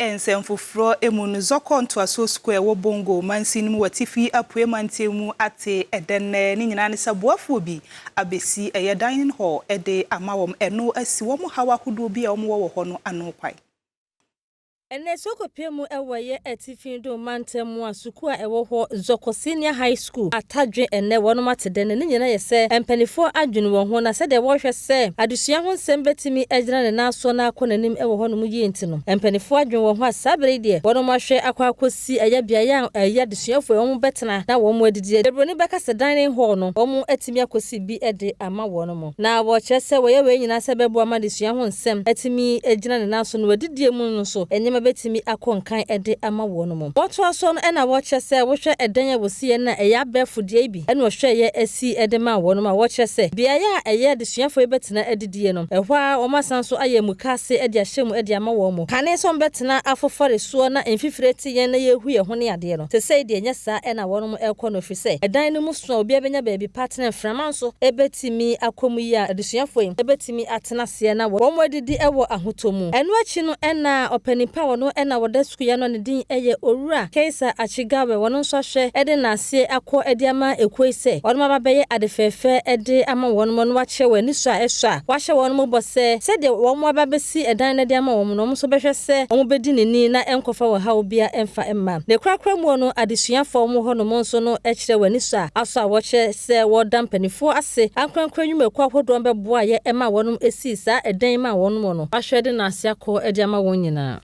Nsɛm foforɔ mu no, Zɔkɔ Ntoasoɔ Sukuu a ɛwɔ Bongo mansin no mu wɔ Atifi Apue mantam mu ate ɛdɛ nnɛ. Ne nyinaa ne sɛ boafoɔ bi abɛsi ɛyɛ dining hall de ama wɔn. Ɛno asi wɔn haw ahodoɔ bi a wɔwɔ wɔ hɔ no ano kwan. Ɛnɛ sokopie mu ɛwɔ yɛ Atifi do mantam mu a sukuu a ɛwɔ hɔ, Zɔkɔ Senior High School, atadwe ɛnɛ wɔnom ate dɛ. Ne nyinaa yɛ sɛ mpanimfoɔ adwene wɔn ho na sɛdeɛ wɔrehwɛ sɛ adesua ho nsɛm bɛtumi agyina ne nan so na akɔ n'anim ɛwɔ hɔnom yie nti no, mpanimfoɔ adwene wɔn ho a saa bere yi deɛ wɔnom ahwɛ akɔ akɔsi ɛyɛ beaeɛ a ɛyɛ adesuafoɔ a wɔn bɛtena na wɔn adidi. Eburoni bɛka sɛ dining hall no, wɔn atumi akɔsi bi de ama wɔn mo na wɔkyerɛ sɛ wɔyɛ wei nyinaa sɛ bɛboa ma adesua ho nsɛm atumi agyina ne nan so na wɔadidie mu no nso nneɛma bɛtumi akɔ nkan de ama wɔn mo. Wɔtoa so no, ɛna wɔkyerɛ sɛ wohwɛ ɛdan a wɔsiiɛ no a, ɛyɛ abɛɛfo deɛ bi ɛna wɔhwɛ yɛ asi de ma wɔn a wɔkyerɛ sɛ beaeɛ a ɛyɛ adesuafoɔ yi bɛtena adidie no, ɛhɔ a wɔn asan so ayɛ mukaase de ahyɛ mu de ama wɔn mo. Kane sɛ wɔn bɛtena afofɔre soɔ na mfifire te yɛn na yɛhu yɛn ho ne adeɛ no, sesei deɛ ɛnyɛ saa ɛna wɔn ɛrekɔ no, ɛfiri sɛ ɛdan no mu so a obiara bɛnya baabi pa tena, mframa nso ɛbɛtumi akɔ mu yi a adesuafoɔ yi ɛbɛtumi atena aseɛ na wɔn adidi ɛwɔ ahotɔ mu. Ɛno akyi no, ɛna ɔpanin pa wɔn ɛna wɔda sukuu ya no, ne din ɛyɛ Owura Keisa Akyigawe, wɔn nso ahwɛ ɛde n'aseɛ akɔ ɛde ama ekuo yi sɛ wɔn aba bɛyɛ ade fɛɛfɛ ɛde ama wɔn no, wakyerɛ wɔn ani so a ɛsɔ a wahyɛ wɔn mo bɔ sɛ sɛdeɛ wɔn aba bɛsi ɛdan no de ama wɔn no, wɔn nso bɛhwɛ sɛ wɔn bɛdi n'ani na ɛnkɔfa wɔ haw bia ɛmfa mma ne korakora mu no. Adesuafoɔ wɔn hɔ nom nso no kyerɛ wɔn ani so a asɔ a wɔkyerɛ sɛ wɔda mpanimfoɔ ase, ankorankora nnwumakuo ahodoɔ bɛboa yɛ ɛma wɔn esii saa ɛdan ma wɔn no, wahwɛ de n'ase akɔ de ama wɔn nyinaa.